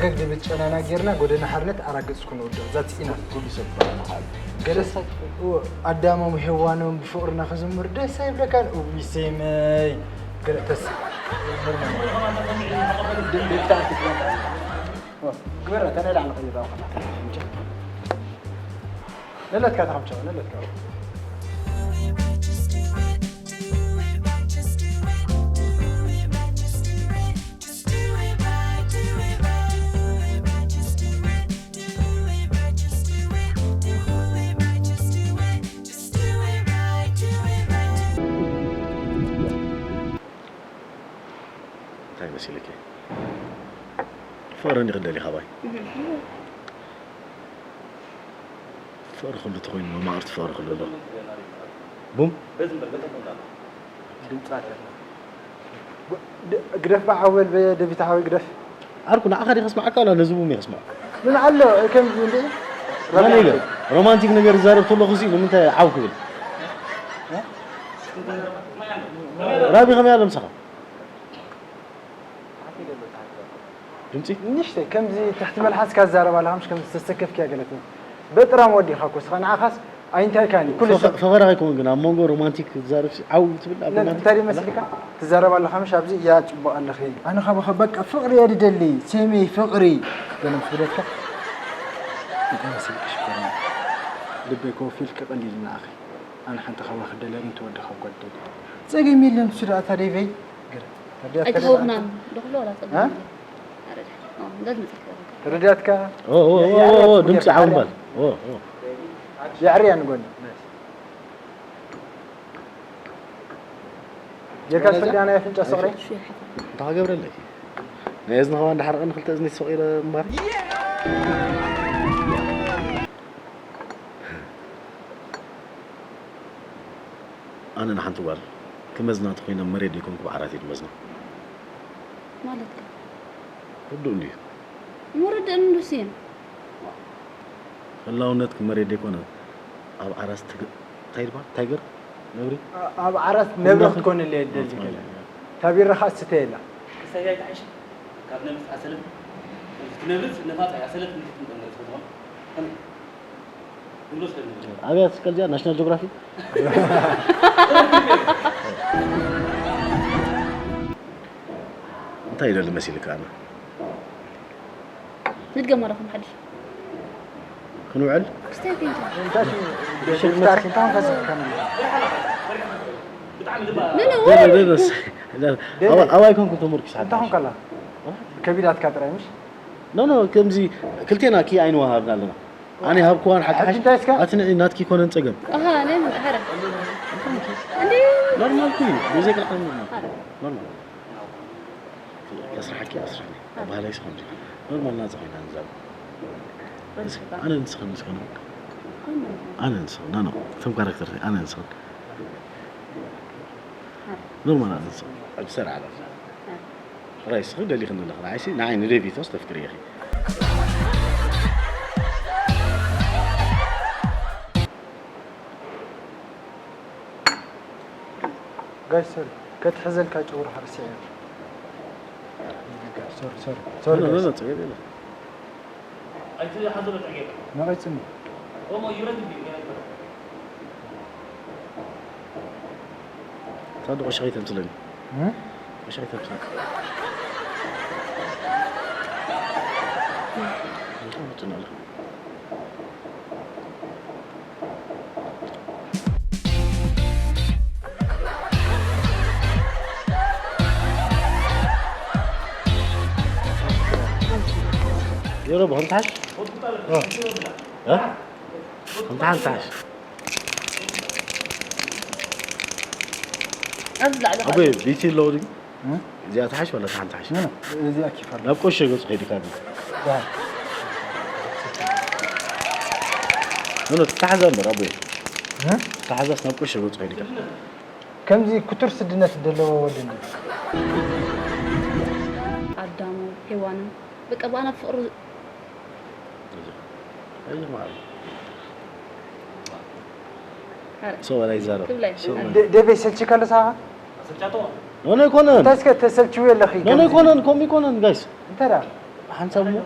ንግዲ ብጨናና ጌርና ጎደና ሓርነት ኣራግጽ ክንወድቕ። ዛትስ ኢናፍ። ኩሉ ሰብ ባህ መሓል። ገለስ ኣዳሞም ሄዋኖም ብፍቕርና ክዝምር ደስ ኣይብለካን? እውይ ሴመይ። ገለ ተስ-፣ ኖርማል። ድ-፣ ድ-፣ ግበራ፣ ተነዳ ንቐይራ። ነለትካ ተኸምቻ፣ ነለትካ። እንታይ መሲልኪ? ፍቕሪ እንዲኺ ደሊኻ ባይ? ፍቕሪ ኩሉ ተኾይኑ መማቕርቲ ፍቕሪ ኩሉ ኣሎ። ቡም? ድምጻት። ግ-፣ ግደፍ በዓወል በ-፣ ደቢት ሓወይ ግደፍ። ዓርኩ ንዓኻ ዲኻ ስማዓካ ወላ ነዚ ቡም እየ ስማዕ? ምን ኣሎ ከምዚ እንዴ? መን ኢለ? ሮማንቲክ ነገር ዝዛረብ ተለኹ ሲ ንምንታይ ዓው ክብል? ራቢ ከመይ ኣሎ ምሳኻ? ድምጺ? ንእሽተይ ከምዚ ትሕቲ መልሓስካ ዝዛረብ ኣለኻ፣ ምሽ ከምዚ ዝተሰከፍክያ ገለት። በጥራም ወዲኻ እኮ እስኻ ንዓኻስ ኣይንታይካን እዩ፣ ኩሉ ፈኸ-፣ ሰብ ፈኸራ ኣይኮን ግን ኣብ መንጎ ሮማንቲክ ትዛረብ ሲ-፣ ዓው ትብል ኣብ ነ-፣ ሮማንቲክ እንታይ ትብል? መስልካ? ትዛረብ ኣለኻ፣ ምሽ ኣብዚ እያ ጽቡቕ ኣለኺ። ኣነ ካባኻ በቃ ፍቕሪ እየ ድደሊ፣ ሴመይ ፍቕሪ። ገለ ምስ ብለትካ፣ እንታይ መስልኪ ሽኮርና? ልበይ ኮፍ ኢልኪ ቀሊል ንዓኺ። ኣነ ሓንቲ ካባኺ ደለኒ፣ ትወዲ ካብ ጓል ደሊ። ጸገም የለን፣ እሱ ደኣ ታዲያ በይ። ገለ ተረዲኣትካ ደኣ ኣይተሃወኽናን ዶ ክብሎ ዋላ ጸገም እ? የለን። ኣረዳ። ኦ፣ እንዳትመጽእ ትገብር። ተረዲኣትካ? ኦ፣ ኦ፣ ኦ፣ ኦ፣ የዕርያ ኦ፣ ትብል ድምጺ ጌርካ ዓው ሓርያ። ምባል። ኦ፣ ኦ። የዕርያ ንጎኒ። ጌርካ ዝፈቅዳ ናይ ኣፍንጫ ሰቕሪ? እንታይ ክገብረለይ? ናይ እዝኒ ከማን እንዳሓረቐኒ ክልተ እዝኒ ተሰቒረ እምበር። ኣነ ንሓንቲ ጓል ክመዝና እንተኾይነ መሬት ዘይኮንኩ ብዓራት እየ ዝመዝና። ማለት ከ? ርዱእ እንድዩ። ምርድእን እንዱስ እየ። ህላውነትኪ መሬት ዘይኮነ ኣብ ዓራት ትግ-፣ እንታይ ይበሃል? ታይገር? ነብሪ? ኣ-፣ ኣብ ዓራት ነብሪ ክትኮንለይ እደሊ። ኣታ ቢራኻ ስተየላ። ክሳይ ኣይትሓይሽ? ካብ ነብሪ ዝኣሰለት፣ ነብሪ ነፋጥ እያ፣ ኣሰለት እንዴት እንደምትሆን። ከመይ? ንብሎ ስለ ዝነበረ። ኣብያ ትስቀል እዚኣ? ናሽናል ጂኦግራፊ? እንታይ ይደሊ መሲልካ ኣነ? ንድገማ ዶ ከም ሓድሽ? ክንውዕል? ክስታይ ፒንቶ። እንታይ ሽም፣ ሽም ፍታር እንታይ ፈሰካ? ብጣዕሚ ድማ ምን ደለ፣ ደለ፣ ደለ። ኣዋ-፣ ኣዋይ ኮንኩ ተመርኪስ እንታይ ሓድሽ። ኮንካ ኣላ? ከቢዳትካ ጥራይ ምሽ? ኖ፣ ኖ፣ ከምዚ ክልቴና ኪ ኣይንወሃብን ኣለና። ኣነ ሃብክዋን ሓቂ ሓቂ ሓቂ እንታይ እስከ? ኣቲ ንዒ ናትኪ ኮነን ጸገም። ኣሃ፣ ናይ ምን፣ ሃረ። እንዴ? ኖርማል ኩይ፣ ብዘይ ቅልዓም ኖርማል። ሃረ። ኖርማል። ከስርሓኪ ኣስርሕኒ። ኣባህላይ ስኹም ኖርማል ናጻ ኮይና ንዛረብ። በልሽታ። ኣነ ንስኽን ንስኽን። ኣነ ንስኽን። ኖ፣ ኖ። እቶም ካራክተር ኣነ ንስኽን። ሃረ። ኖርማል ኣነ ንስኽን። ኣብ ዝሰርዓ ኣላ። ሃረ። ጥራይ እስኺ ደሊኽኒ ኣለኺ። ንዓይሲ፣ ንዓይ ንደቪቶስ ተፍቅሪ ኢኺ። ጋይስ፣ ሶሪ። ከትሕዘልካ ጨጉርኻ ረሲዐ። ሶሪ፣ ሶሪ፣ ሶሪ፣ ኖ፣ ኖ፣ ጋይስ። ኖ፣ ጸገም የለን። ኣይትሓዞ በትዕ ጌርካ። መቐጽኒ። እሞ ይረድ እንዲ ገና ይበል። ሳንዱቕ ሸኺ ተምስለኒ። እ? ሸኺ ተምስለኒ። በጣም ትጨናለህ። የሮ፣ በኸም ተሓሽ? እ? እ? በኸም ተሓሽ፣ ተሓሽ። ኣብዚ ላዕሊ ኣቦይ፣ ቢቲ ኣለዎ ድዩ? እ? እዚኣ ትሓሽ ወላ እታ ሓንቲ ትሓሽ? ኖ፣ ኖ፣ እዚኣ ኪፍ ኣላ። ናብ ቆሸ ገጹ ከይድካ ግን። ያ። ኖ፣ ኖ፣ ትተሓዛ እምበር ኣቦይ። እ? ትተሓዛስ ናብ ቆሸ ገጹ ከይድካ። ከምዚ ክቱር ስድነት ዘለዎ ወዲ እንድዩ። ኣዳሙ ሄዋንን በቃ ብኣና ፍቕሪ እዚ። እዚ ማለት። ኣረ። ሰው በላይ ይዛረብ። ትብላይ። ሰው በላይ። ደ-፣ ደቤ ሰልችካ ለሳኻ? ኖ፣ ኖ፣ ኣይኮነን። እንታይ እስከ ተሰልችው የለኺ ኖ፣ ኖ፣ ከምዚ? ኣይኮነን። ከምኡ ኣይኮነን፣ ጋይስ። እንታይ ደኣ? ሓንሳብ እሞ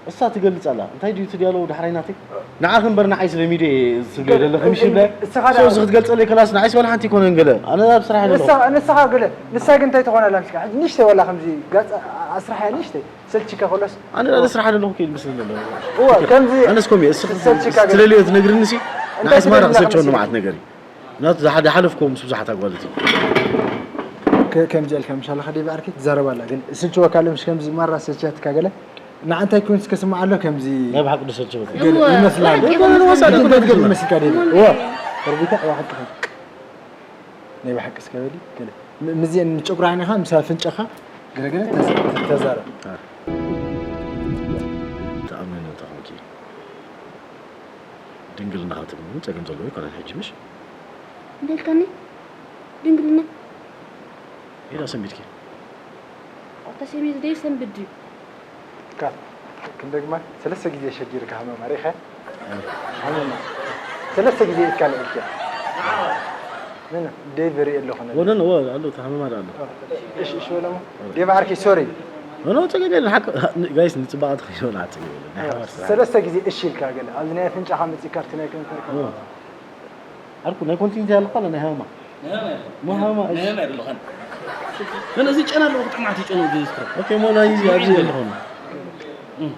እሳ ትገልጽ ኣላ። እንታይ ድዩ እቲ ዲያሎግ ዳሕራይ ናተይ? ንዓኺ እምበር ንዓይ ስለ ሚድያ እየ ዝጽበዮ ዘለኹ፣ ምሽ ይብለ። እስኻ ደኣ ሰው እዚ ክትገልጸለይ ከላስ ንዓይስ ዋላ ሓንቲ ኣይኮነን ገለ። ኣነ ኣብ ስራሕ እየ ዘለኹ። ንሳ፣ ንስኻ ገለ፣ ንሳ ግን እንታይ ትኾን ኣላ ምስካ? ሕጂ ንእሽተይ ዋላ ከምዚ ጋጽ ኣስራሕ እያ ንእሽተይ። ሰልችካ ከሎስ? ኣነ ደኣ ስራሕ ኣለኹ ከይድ ምስል ዘሎ። እዋ፣ ከምዚ ኣነስ ኮም እየ። እስኺ ሰልችካ ገለ። ስለልዮ ትነግርንሲ እንታይ ንዓይስ ማራ ትደሊ ክሰልቸወኒ ኣለኻ መዓት ነገር እዩ። ናቱ ዝሓ-፣ ዝሓለፍኩዎ ምስ ብዙሓት ኣጓልቲ። ከ-፣ ከምዚ ኢልካ ምሻለኻ ዴቭ ዓርከይ ትዛረብ ኣላ፣ ግን ስልችወካ ኣሎ፣ ምሽ ከምዚ ማራ ሰልችያትካ ገለ? ንዓ እንታይ ኮንስ ከስምዓ ኣሎ፣ ከምዚ ናይ ብሓቂ ዶ ሰልችወካ? ገለ እወ፣ ይመስላል። ብሓቂ ግን ይመስላል። ግን ይመስላል። ይመስልካ ዴቭ? እወ። እወ። ተርቢታ፣ እወ፣ ሓቂ። ናይ ብሓቂ እስከ በሊ፣ ገለ። ም-፣ ምዚአን ጨጉራ ዓይንኻ፣ ምስ ኣፍንጫኻ፣ ገለ ገለ ተዝ-፣ ተዛረብ። ኣረ። ተኣምነኒ እንተ ኾንኪ። ድንግልና ክትብሉ ጸገም ዘለዎ ኣይኮነን ሕጂ፣ ምሽ? እንታይ ኢልካኒ? ድንግልና? ኢዳ ሰንቢድኪ? ኣታ ሰሚዝ ደይ ሰንብድ እዩ። ካ-፣ ክንደግማ ሰለስተ ግዜ ሸጊርካ ሃመማ ሪኸ? ሃመማ። ሰለስተ ግዜ ኢድካ ልዕልኪ። ምን ደይ በሪ ኣለኹ ነበር። ወነን፣ ወ-፣ ኣሎ፣ እቲ ሃመማ ዳ ኣሎ። እሺ፣ እሺ፣ ወለሞ። ዴቭ ዓርኪ፣ ሶሪ። ኖ፣ ኖ፣ ጸገም የለን። ሓቂ፣ ጋይስ፣ ንጽባቐ ተኸይዶና ጸገም የለን። ናይ ሓባር ስራሕ። ሰለስተ ግዜ እሺ ኢልካ ገለ። ኣብዚ ናይ ኣፍንጫኻ መጺእካ፣ ኣብቲ ናይ ከንፈርካ። ኦ። ዓርኩ፣ ናይ ኮንቲኒቲ ኣለካ፣ ናይ ሃማ? ናይ ሃማ የለን። ሞ ሃማ፣ እሺ። ናይ ሃማ የለን። ነን እዚ ጨና ኣለዎ፣ ብጣዕሚ ዓት ይጨኑ፣ እዚ ስትሮ። ኦኬ፣ ሞ ናይ እዚ ኣብዚ የለን። እም።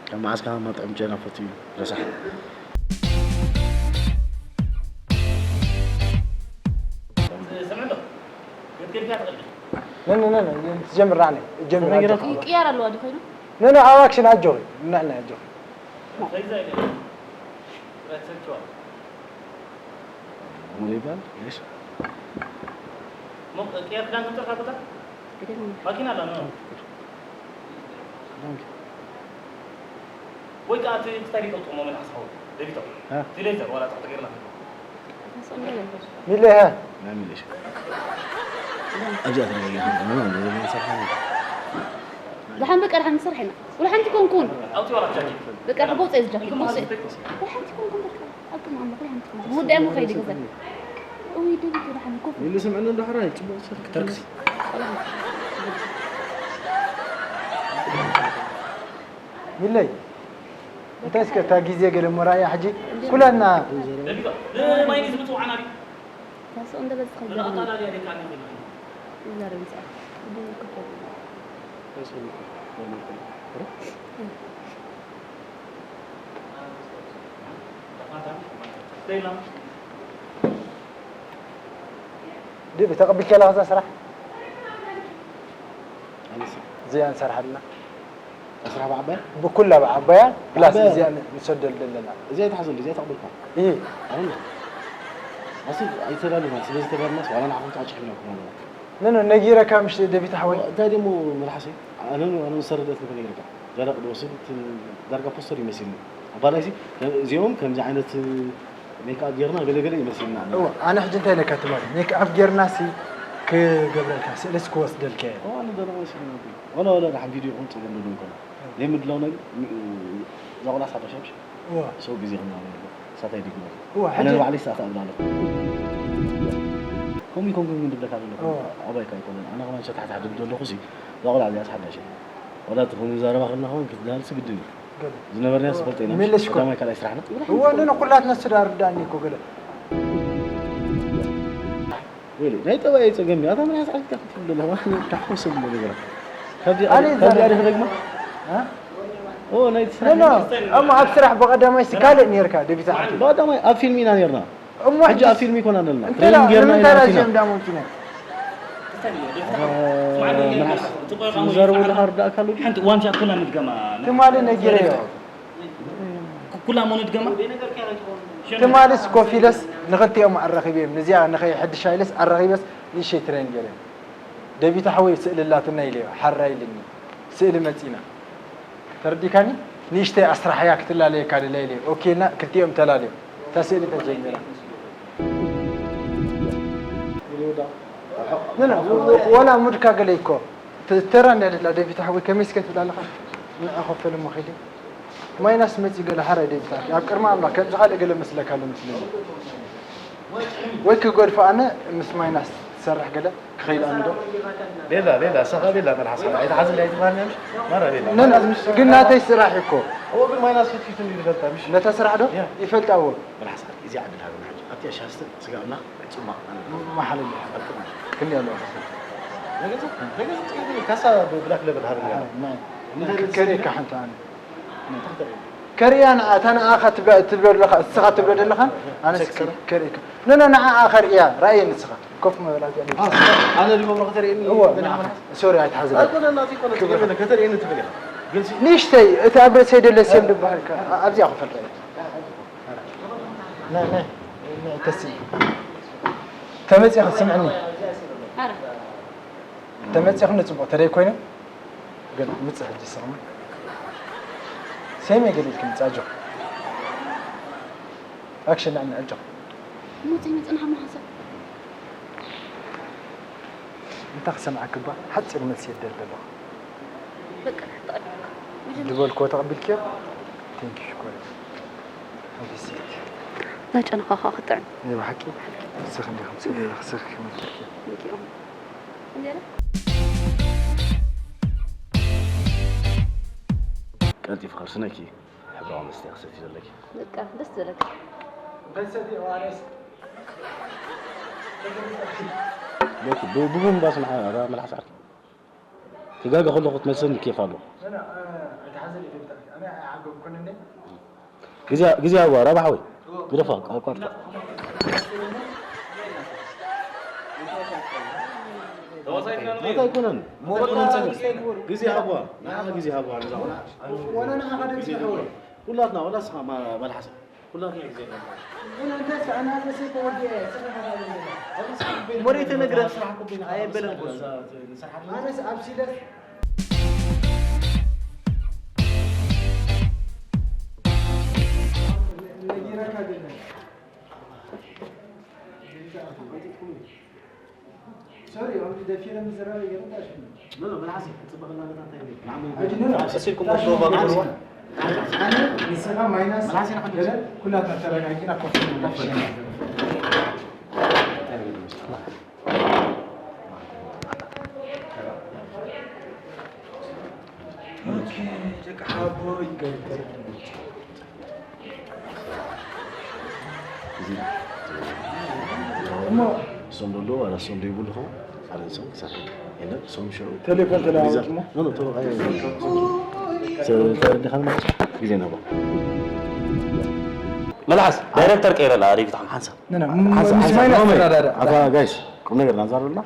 ካብ መዓስ ካብ መጥዕም ጨና ፈትዩ ረሳሕ። ስምዕ ዶ? ክትገድፍያ ትኽእል ዲኻ? ነ፣ ነ፣ ነ፣ ነ፣ ትጀምር ራዕለ፣ ትጀምር ተነጊራ ኣጆኺ። ትኽእል። ይቅያር ኣለዋ ዶ ኮይኑ? ነ፣ ነ፣ ኣብ ኣክሽን ኣጆኺ፣ ንዕና ኣጆኺ። ፈይዛ ኢለ። ረትሰልችዋ። ሙሉ ይባል፣ እሺ። ሞ-፣ ቅያር ክዳን ክምፅእ ካብ ቦታ? ግደል። ማኪና ኣላ፣ ኖ። ዳንኪ። ወይ ከዓ እቲ ክስታይ ሊጠው ጥቕሞ መልሓስ ሓወት፣ ደቢቶ። እ? እቲ ሌዘር ዋላ ጣዕጢ ገይርና። ሚለ፣ ሀ? ናይ ሚሊሻ። ኣብዚኣ ትረጋጊ። ዝሓን በቃ፣ ድሓን ንሰርሕ ኢና። ወላ ሓንቲ ኮንኩን። ኣውፂ ዋላ ጃኬት። በቃ፣ ክቦፀ እዩ ጃኬት፣ ክቦፀ። ወላ ሓንቲ ኮንኩን በቃ። ኣብ ቅድሚ ኣምላኽ፣ ወላ ሓንቲ ኮንኩን። መወዳእያ እሞ ከይደ ገዛ። እውይ፣ ደቢት፣ ወላ ሓንቲ ኮፍ። ሚሊ፣ ስምዕኒ፣ እንዶ ሕራይ፣ ፅቡቕ ሰርክ። ተርክሲ። ሚለይ፣ እንታይ እስከ እታ ግዜ ገለ እሞ ረኣያ ሕጂ? ኩላትና። ደቢት፣ ንማይኒ ዝምፅዋዕና ድዩ? ታስኦ እንደ በዝኻ ንኣጣላልያ ደቂ ኣንስትዮ ይዛረብ ይጻ። ዲብ ተቐቢልካ ኣለኻ እዛ ስራሕ? ኣነስ እዚኣ ንሰርሓ ኣለና። ኣስራሕ ብዓባያ? ብኩላ ብዓባያ፣ ፕላስ ብዓባያ። እዚኣ ን-፣ ንሰደሉ ዘለና። እዚኣ ይትሓዘሉ፣ እዚኣ ተቕብልካ። እይ። ኣሁን ኣስብ ኣይተዳለናን፣ ስለ ዝተዳለናስ ዋላ ንዓኹም ተዓጭሕና ኣለና። ኖ፣ ኖ፣ ነጊረካ ምሽ ደቢት ሓወይ? እንታይ ደሞ መልሓሰይ? ኣነ፣ ኣነ ምስ ተረደእት ንክነግረካ። ደረቕ ድወስድ፣ እቲ ዳርጋ ፖስተር ይመስልኒ። ኣባላይሲ፣ እዚኦም ከምዚ ዓይነት ሜክኣፕ ጌርና ገለ ገለ ይመስልና ኣነ። እወ፣ ኣነ ሕጂ እንታይ ኢለካ ትማሊ? ሜክኣፕ ጌርና ሲ ክገብረልካ፣ ስእልስ ክወስደልካ እየ። እወ፣ ኣነ ደረቕ መሲልኒ ነበር። ወላ፣ ወላ፣ ደሓን ቪድዮ ይኹን ጸገም ደሎ ይኮነ። ዘይምድላው ነገር፣ ሚ-፣ እዛ ቆልዓ ሳዳ ሸምሽ? እወ። ሰው ግዜ ክና ነበር። ሳታይ ዲግሪ። እወ፣ ኣነ ሕጂ ንባዕለይ ሳታ እብላ ኣለኹ። ከምኡ ይኮንኩን ግን ድብለካ ዘለኹ። እወ። ኣባይካ ኣይኮነን። ኣነ ከማን ሸታሕታሕ ድብል ዘለኹ ሲ፣ እዛ ቆልዓ እዚኣ ሓዳሽ እያ። ወላ ትኹን ዘረባ ከለና ከማን ክትዳልሲ ግድን እዩ። ገለ። ዝነበርናዮ ዝፈልጦ ኢና። ምልሽ እኮ። ቀዳማይ ካልኣይ ስራሕና። እወ፣ ኖ፣ ኖ፣ ኩላትና ንሱ ዳር ዳኒ እኮ ገለ። ወይለይ፣ ናይ ጠባይ ጸገም እዩ። ኣታ ምን ያስዓድካ ክትብል ኣለኻ? ታሕወስ ብሎ ነገራት። ካብዚ ኣነ ኣደ-፣ ካብዚ ዘረ-፣ ኣደ ክደግማ? እ? ኦ፣ ናይ ኖ፣ ኖ፣ ስራሕ። እሞ ኣብ ስራሕ ብቐዳማይ ሲ ካልእ ኔርካ፣ ደቢት ዓዲ። ብቐዳማይ ኣብ ፊልም ኢና ኔርና። እሞ ሕጂ ኣብ ሕጂስ ፊልም ይኮን ኣለና። እንተ ትሬኒንግ ጌርና ንምንታይ ኢና ኣቲና። ራዚኦም ዳሞንቲና? እ፣ መልሓስ። ዝዛረቦ ዘለኻ ርዳእካ ኣሎ ድዩ? ሓንቲ ዋን ሻት ኩላ ንድገማ። ትማሊ ነጊረዮ። ኩላ እሞ ንድገማ። ትማሊስ ኮፍ ኢለስ ንኽልቲኦም ኣራኺበዮም። ነዚኣ ንኸይሕድሻ ኢለስ ኣራኺበስ ንእሸይ ትሬን ገይረ። ደቢት ሓወይ ስእሊ ኣላትና ኢለዮ። ሓራ ኢልኒ። ስእሊ መጺና። ተረዲካኒ? ንእሽተይ ኣስራሕያ ክትላለየካ ደላ ኢለዮ። ኦኬ ኢልና ክልቲኦም ተላለዮም። እታ ስእሊ ተጀሚራ። ኖ፣ ኖ፣ ወላ ሙድካ ገለ እኮ። ተ-፣ ተራ እንድያ ደላ ደቢት ሓወይ ከመይ እስከ ትብል ኣለኻ? ንዓ ኮፈል እሞ ኸይደ። ማይናስ መጺኡ ገለ ሓራይ ደቢት ዓርኪ። ኣብ ቅድሚ ኣምላኽ ከምዚ ካልእ ገለ መስለካ ኣሎ መስለኒ። ወይ ክገድፎ ኣነ ምስ ማይናስ ትሰርሕ ገለ ክኸይድ ኣምዶ? ቤላ፣ ቤላ፣ ሰኻ ቤላ፣ መልሓሳ። ኣይትሓዝን፣ ኣይትብሃልኒ፣ ምሽ? ማራ ቤላ። ነን፣ ግን ናተይ ስራሕ እኮ። እዎ፣ ግን ማይናስ ፊት ፊት እንዲ ዝፈልጣ፣ ምሽ? ነታ ስራሕ ዶ? ያ። ይፈልጣ፣ እዎ። መልሓሳ፣ እዚ ዓዲ ሃበና ሕጂ። ኣብቲ ኣሻስተ ስጋ ኣምላኽ ጽማቕ። መሓለሊ። ኣልቅም። ክንዲ ኣለዋ። ነገ፣ ነገ፣ ካሳ ብላክ ለብል ሃበና። ናይ። ከርእየካ ሓንቲ ኣነ። ከርእያ ንኣ፣ እታ ንኣኻ ትብላ፣ ትብሎ ዘለኻ፣ እስኻ ትብሎ ዘለኻ፣ ኣነ እስኪ ከርእየካ። ኖ፣ ኖ፣ ንኣኣ ከርእያ፣ ራእየ ንስኻ። ኮፍ ምበል ኣብዚኣ። ኣነ ድገብሮ ከተርእየኒ እዎ፣ በል ንኣኻ። ሓመድ። ሶሪ፣ ኣይትሓዝለይ። ኣይኮነን፣ ናተይ ኣይኮነን፣ ክብርኻ። ትገብሪ ከተርእየኒ ትኽእል ኢኻ። ግልፂ። ንእሽተይ፣ እቲ ኣብ ርእሰይ ደሎ ስም ድበሃል ከ፣ ኣብዚኣ ክፈል ራእየ። ናይ፣ ናይ፣ ናይ፣ ተሲ። ተመፂኻ ስምዕኒ። ኣረ። ተመፂኽኒ ፅቡቕ ተደይ ኮይነ፣ ግን ምፅእ ሕጂ ስኽሚ። ሴም የገሊልክኒ ፃጆ። ኣክሽን ንዕኒ ዕጆ። ሞት ይመፅና ሓማ ሓሳብ። እንታይ ክሰምዓኪ እባ ሓፂር መልሲ የደል ዘለኹ። በቃ ተቐቢልካ። ዝበልክዎ ተቐቢልክዮ? ቴንክ ዩ ሽኮር። ኣቤት ሴት። እዛ ጨንኻ ኸዓ ክጥዕም። ናይ ብሓቂ ንስኺ እንዲኹም ሰብ ክስርኪ መኪርኪ። እንዲኦም። እንጀራ? ቀልጢፉ ከርስነኪ ሕብራዊ መስተ ክሰቲ ዘለኪ። በቃ ደስ ዝበለካ። ሎኪ ብቡምባ ስምዓ ራ መልሓስ ዓርኪ። ክጋገ ከለኹ ክትመልሰኒ ኬፍ ኣሎ። ግዜ ግዜ ኣዋ ራባሕ ወይ ግደፋ ኣቋርጣ። ግዜ ሃብዋ ንዓኻ ግዜ ሃብዋ ነዛ ቆልዓ። ግዜ ሃብዋ። ኩላትና ወላ ስኻ መልሓስ ኩላትና ግዜ ሃብዋ። ወደይ ተነግረ ኣየበለን። እሶም ዶ ኣለዉ ዋላ እሶም ዶ ይብሉ ኸው ኣረ እሶም ክሰርሑ የለን እሶም ሽዑ ቴሌፎን ተለዋወጥሞ ተረዲኻ ግዜ ነባ መልሓስ ዳይረክተር ቀይረላ ኣሪፍ ሓንሳ ምስ ማይናስ ተረዳዳ ጋይስ ቁም ነገር ናንዛረብና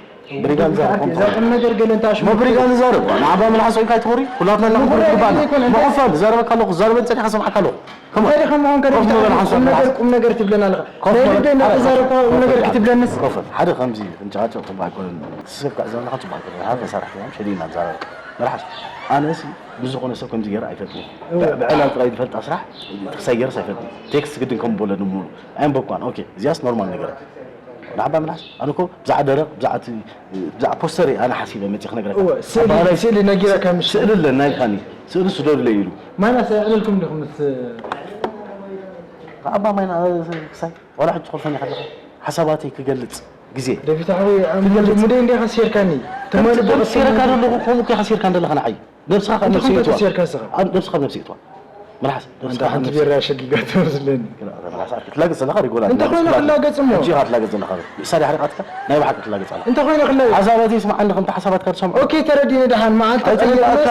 ብሪጋ ንዛረብ እዛ ቁም ነገር ገለ እንታ ሽሙ ብሪጋ ንዛረብ ንዓባ መልሓስ ኮይንካ ኣይትኾሪ ኩላትና ንኹሪ ግባና መቑፈል ዛረበካ ኣለኹ ዛረበን ጸኒሓ ሰምዓካ ኣለኹ እንታይ ዲኻ መኾን ከደ ቁም ነገር ቁም ነገር ትብለና ኣለኻ ናይ ልበይ እናተዛረብካ ቁም ነገር ክትብለንስ ኮፈል ሓደ ከምዚ እንጨቃጨቅ ጽቡቅ ኣይኮነን ስብ ክዕዘበና ጽቡቅ ኣይኮነን ሓደ ሰራሕተኛ ሸዲና ንዛረብ መልሓስ ኣነሲ ብዝኾነ ሰብ ከምዚ ገይረ ኣይፈልጥን ብዕላል ጥራይ ዝፈልጣ ስራሕ ክሳይ ገይረስ ኣይፈልጥን ቴክስት ግድን ከም ቦለኒ ሙሉ ኣየንበብኳን ኦኬ እዚያስ ኖርማል ነገር ንዓባ ምላስ ኣነ እኮ ብዛዕ ደረቕ ብዛዕ እቲ ብዛዕ ፖስተር ኣነ ሓሲበ መፂ ክነግረካ እወ፣ ስእሊ- ባህላዊ ስእሊ ነጊረካ ምሽ? ስእሊ ኣለና ኢልካኒ ስእሊ ስደዱለይ ኢሉ ማናስ ኣዕልልኩም ዲኹም ምስ ኣባ ማይና ክሳይ ዋላ ሕጂ ትኾልፈኒ ከለኻ ሓሳባተይ ክገልፅ ግዜ ደፊታ ሓወይ ሙደይ እንዲኻ ሴርካኒ ተመልቦ ሴረካ ዘለኹ ከምኡ ከይካ ሴርካ እንደለኻ ንዓይ ነብስኻ ካብ ነብሲ ይእትዋ። ነብስኻ ካብ ነብሲ ይእትዋ። መልሓስ ነብስኻ ካብ ነብሲ ይእትዋ። ሓንቲ ቢራ ሸጊጋ ትመስለኒ። መልሓስ ኣርኪ ትላገጽ ዘለኻ ሪጎላ። እንተ ኮይነ ክላገጽ እሞ። ሕጂ ኢኻ ትላገጽ ዘለኻ። ንሳ ድያ ሓሪቓትካ? ናይ ብሓቂ ትላገጽ ኣላ። እንተ ኮይነ ክላገጽ። ሓሳባተይ ስምዓኒ ከምቲ ሓሳባትካ ትሰምዖ። ኦኬ ተረዲኒ ደሓን መዓልቲ ቀይርካስ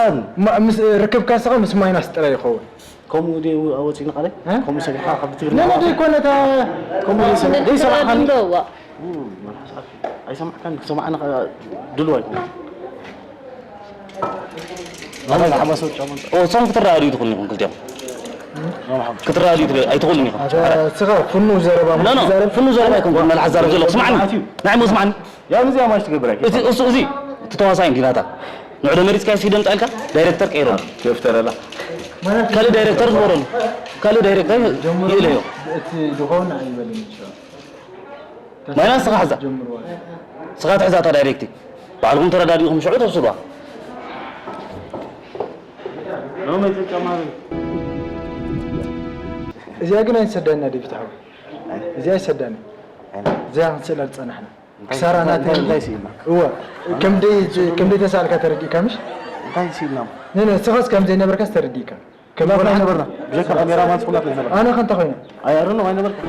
ምስ ርክብካ ስኻ ምስ ማይናስ ጥራይ ይኸውን። ከምኡ ድዩ ወፂእኒ ቃለይ? ከምኡ ሰጊርካ ካብ ትግርኛ? ነነ ደይኮነ እታ ከምኡ ዘይሰምዓካ። ኣይሰማዕካን ክሰማዕኒ ድልው ኣይኮነ እሶም ክትረኣዩ ትኽእሉ ኢኹም ክልቲኦም ክትረኣዩ ኣይትኽእሉን ኢኹም ስኻ ፍኑ ዘረባ ፍኑ ዘረባ ኣይኮንኩም መልሓስ ዛረብ ዘለኹ ስማዕኒ ናይ ሞ ስማዕኒ ያው እዚኣ ማሽ ትገብር ኣይከ እቲ እሱ እዚ እቲ ተዋሳይ እንዲናታ ንዕዶ መሪጽካ ሲደም ጣልካ ዳይሬክተር ቀይሮ ተፍተረላ ካልእ ዳይሬክተር ዝበረሉ ካልእ ዳይሬክተር ይእለዮ እቲ ዝኾን ኣይበልን ይችላል ማይናስ ስኻ ሕዛ ስኻ ትሕዛታ ዳይሬክት ባዕልኹም ተረዳዲእኹም ሽዑ ተወስዱዋ እዚኣ ግን ኣይንሰደና ዴቪድ ሓወይ እዚኣ ኣይሰዳኒ እዚኣ ክንስእላ ዝፀናሕና ክሳራ ናተይ እንታይ ስኢልና? እወ፣ ከምደይ ከምደይ ተሳልካ ተረዲእካ ምሽ? እንታይ ስኢልና? ነነ ስኻስ ከም ዘይነበርካስ ተረዲእካ። ከም ኣፍላ ነበርና። ብጀካ ካሜራማን ስኹም ኢኹም ነበርና። ኣነ ከ እንታይ ኮይነ? ኣይ ኣረኖ ኣይነበርካ።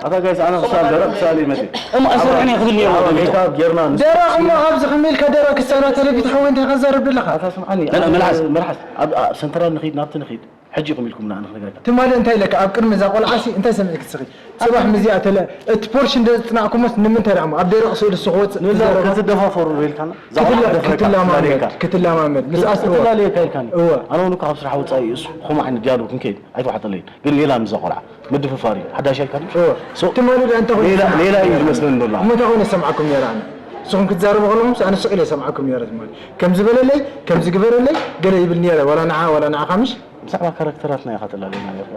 ኣታ ጋይስ ኣነ ክሳል ደረቕ ክሳል ይመት። እሞ ኣሰርሕን ክብል ነይሩ። ሜካፕ ጌርና ንስ- ደረቕ እሞ ኣብዚ ከመይ ኢልካ ደረቕ ክሳራ ተለቪት ሓወይ እንታይ ከዛረብ ደለኻ? ኣታ ስምዓኒ። ነ- ነ- መልሓስ። መልሓስ ኣብ ኣብ ሰንትራል ንኺድ ናብቲ ንኺድ። ሕጂ ኢኹም ኢልኩምና ኣነ ክነግረካ። ትማሊ እንታይ ኢለካ ኣብ ቅድሚ እዛ ቆልዓ ሲ እንታይ ሰሚዕክ ስኺ? ጽባሕ ምዚኣ ተለ እቲ ፖርሽን እንደ ጽናዕኩሞስ ንምንታይ ደኣ እሞ ኣብ ደረቕ ስእሊ እሱ ክወጽእ ንዛ ትዛረባ? ክትደፋፈሩ ኢልካና። እዛ ቆልዓ ክትላ- ደፍረካ ክትላማመድ ትላለየካ። ክትላማመድ ምስ ኣስርዋ ክትላለየካ ኢልካኒ። እወ። ኣነ እውን እኮ ካብ ስራሕ ወጻኢ እሱ ከምኡ ዓይነት ዲያሎግ ክንከይድ ኣይተዋሕጠለይን። ግን ሌላ ምዛ ቆልዓ ምድፍፋር እዩ። ሓዳሽ ኢልካኒ። እወ። ሶ፣ ትማሊ ደኣ እንታይ ኮይኑ ሌላ- ይሰማዕኩም ሌላ እዩ ነይሩ? ዝመስለኒ ዘሎ። እሞ እንታይ ኮይኑ ይሰማዕኩም ነይሩ ኣነ? ንስኹም ክትዛረቡ ከለኹምስ ኣነ ስቕ ኢለ ይሰማዕኩም ነይረ ትማሊ። ከምዚ በለለይ፣ ከምዚ ግበረለይ፣ ገለ ይብል ነይረ። ዋላ ንዓ፣ ዋላ ንዓኻ ምሽ? ብዛዕባ ካራክተራትና ኢኻ ተላለና ነርካ።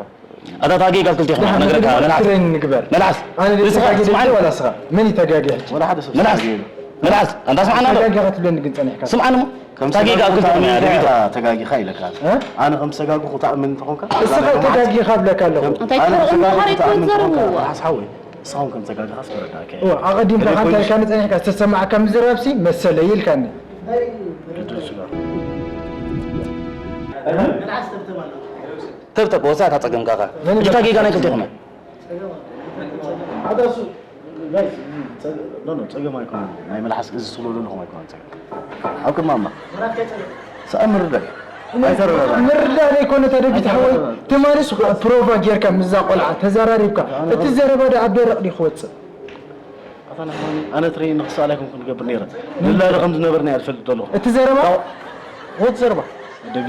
ኣታ ታጌ ካብ ክልቴኹም ደሓን ክነግረካ፣ ንግበር፣ መልሓስ። ትሬን ንግበር። መልሓስ። ኣነ ደስ ንስኻ ታጌ ስምዓኒ። ደስ ዋላ ስኻ? መን ይተጋገ ሕጂ? ወላ ሓደ ሰብ መልሓስ። ተጋገ የለን። መልሓስ። ኣንታ ስምዓና ዶ? ተጋገ ክትብለኒ ግን ጸኒሕካ። ስምዓኒ እሞ። ከም ታጌ ካብ ሰጋጉ ክልቴኹም እያ፣ ተኣምን ደቢታ። ኢኻ ተጋጊኻ ኢለካ። እ? ኣነ ከም ሰጋጉ ክተኣምን እንተኾንካ፣ እስኻ ኣነ ከም ተጋጊኻ እብለካ ኣለኹ። ከም እንታይ ኣነ ከም ትርቕ ሰጋጉ ምዃን ክተኣምን እንተኾንካ፣ ኣይኮንዘርዎ። መልሓስ ሓወይ። እስኻ ከም ተጋጊኻ ዝተረዳእካ እየ። እወ፣ ኣቐዲምካ እኔ ካንታ ኮይሽ። ኢልካ ንጸኒሕካ፣ ዝተሰማዕካ ምዝራብ ሲ መሰለይ ኢልካኒ። ግድል ስጋ። ተብተብ ወሳ እታ ጸገም ካኻ። መን እታ ጌጋ ናይ ክልቴኹም እያ። ሓደ እሱ፣ ጋይስ፣ ጸገ-፣ ኖ፣ ኖ፣ ጸገም ኣይኮነን። ናይ መልሓስ እዚ ዝብሎ ዘለኹም ኣይኮነን ጸገም። ኣብ ቅድሚ ኣምላኽ። ሰኣን ምርዳእ። ኣይተረዳዳእን። ምርዳእ ዘይኮነ ተደጊት ሓወይ፣ ኣይተረዳዳእን። ትማሊ ሱ ፕሮቫ ጌርካ ምስዛ ቆልዓ ተዘራሪብካ። እቲ ዘረባ ዶ ኣብ ደረቕ ድዩ ክወጽእ? ኣታ ንሕና ኣነ ትሬኒንግ ክሰኣል ኣይኮንኩን ክገብር ነይረ። ንላለ ከም ዝነበርና እያ ዝፈልጥ ዘለኹ። እቲ ዘረባ? ወት ዘረባ።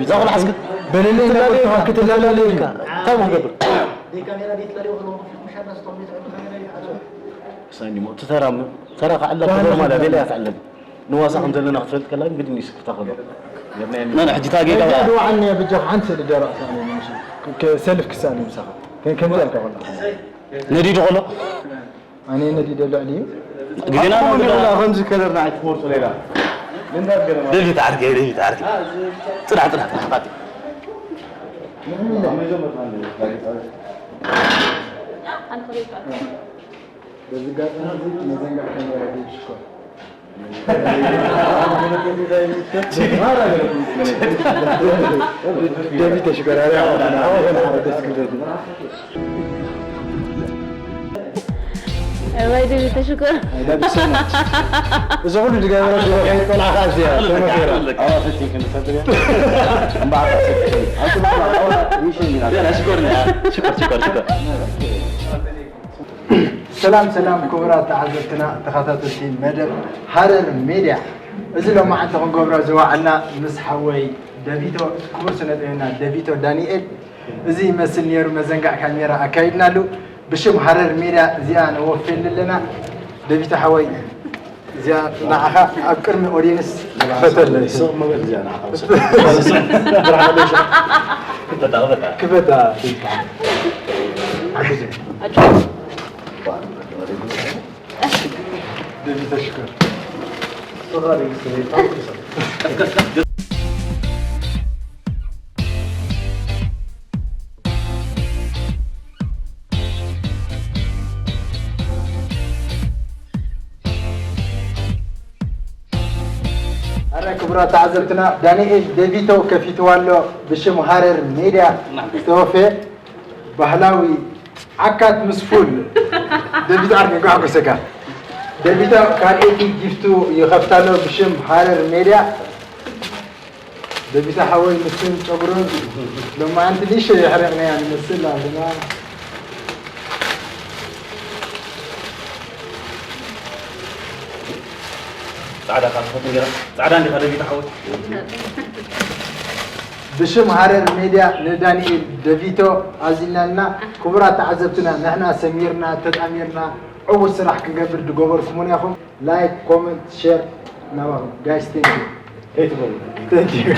እዛ ቆልዓ እስኪ በለለይ ትላለየ እንዳቆልካ ኢልካ። ክትላለየ ኢልካ። እንታይ ሞ ክገብር? ሳኒ ሞ፣ እቲ ተራ ም-፣ ተራ ክዕለል ደህና ክብር ማለት ነበር። ቤላ እያ ትዕለል። ንዋሳ ከም ዘለና ክትፈልጥ ከላ ግን ግድን እዩ ስክፍታ ከሎ። ጌርና የለን። ና፣ ና፣ ሕጂ ታጌጋ እዛ በላ። ድዋዓኒ እያ ብጃኻ ሓንቲ ስእሊ ደረቕ ሳኒ ምሽ። ከ-፣ ሰልፍ ክሳኒ ምሳኻ። ከ-፣ ከምዚ ኣልካ ከላ። ነዲዱ ከሎ? ኣነ ነዲደ ልዕሊ እዩ። ግዜና ኣኹም ነው ቢላ ግዳ። ከምዚ ከለርና ኣይትፈልጡ ሌላ። ደልዩ ተዓርገ፣ ደልዩ ተዓርገ። ጥራሕ፣ ጥራሕ፣ ጥራሕ፣ ቃጢ። በዚ ጋር መዘንጋዕ ከመራ ሽኮር። ደቢ ተሽኮር፣ ኣረ፣ ኣረ፣ ኣረ፣ ደስ ክብል። እዋይ ደቢ ተሽኮር። I love you so much። እዚ ኩሉ ዝገበረ ብሩኻይ ቆልዓ ከዓ እዚኣ ተመኺራ። ኣዋ ፈቲንክ ንፈልጥ እያ። እምበኣር ኣሰኪ። ኣንተ በቃ ኣዋ ሚሽን ኢና። ሽኮር፣ ሽኮር፣ ሽኮር፣ ሽኮር። ሰላም ሰላም ክቡራት ተዓዘብትና ተኸታተልቲ መደብ ሃረር ሜድያ፣ እዚ ሎማዓንቲ ክንገብሮ ዝወዓልና ምስ ሓወይ ደቪቶ ክቡር ስነ ጥበበኛ ደቪቶ ዳንኤል እዚ ይመስል ነይሩ። መዘንጋዕ ካሜራ ኣካይድናሉ። ብሽም ሃረር ሜድያ እዚኣ ነወፍየሉ ኣለና። ደቪቶ ሓወይ እዚኣ ንዓኻ ኣብ ቅድሚ ኦድየንስ ክፈተለይ። ስቕ መበል እዚኣ ንዓኻ። ክፈታ፣ ክፈታ። ክፈታ። ሓግዘ። ደቪቶ ሽኮር። ኣረ ክቡራት ተዓዘብትና፣ ዳንኤል ደቪቶ ከፊትዋ ኣሎ ብሽም ሃረር ሜድያ ዝተወፈየ ባህላዊ ዓካት ምስ ፉል። ደቪቶ ዓርከይ እንኳዕ ሓጎሰካ። ደቪቶ ካልኣይቲ ጊፍቱ ይኸፍት ኣሎ ብሽም ሃረር ሜድያ። ደቪቶ ሓወይ ንሱን ጨጉሩን ሎማዓንቲ ንእሽተይ የሕሪቕናያ ንመስል ኣለና። ጻዕዳ ካብ ትፈቱ እንዲኻ? ጻዕዳ እንዲኻ ደቪቶ ሓወይ? ብሽም ሃረር ሜድያ ንዳንኤል ደቪቶ ኣዚናልና። ክቡራት ተዓዘብትና ንሕና ሰሚርና ተጣሚርና ዕዉት ስራሕ ክንገብር ድገበርኩሙና ኢኹም። ላይክ፣ ኮመንት፣ ሼር ናባኹም ጋይስ። Thank you። ከይትበሉ። Thank you።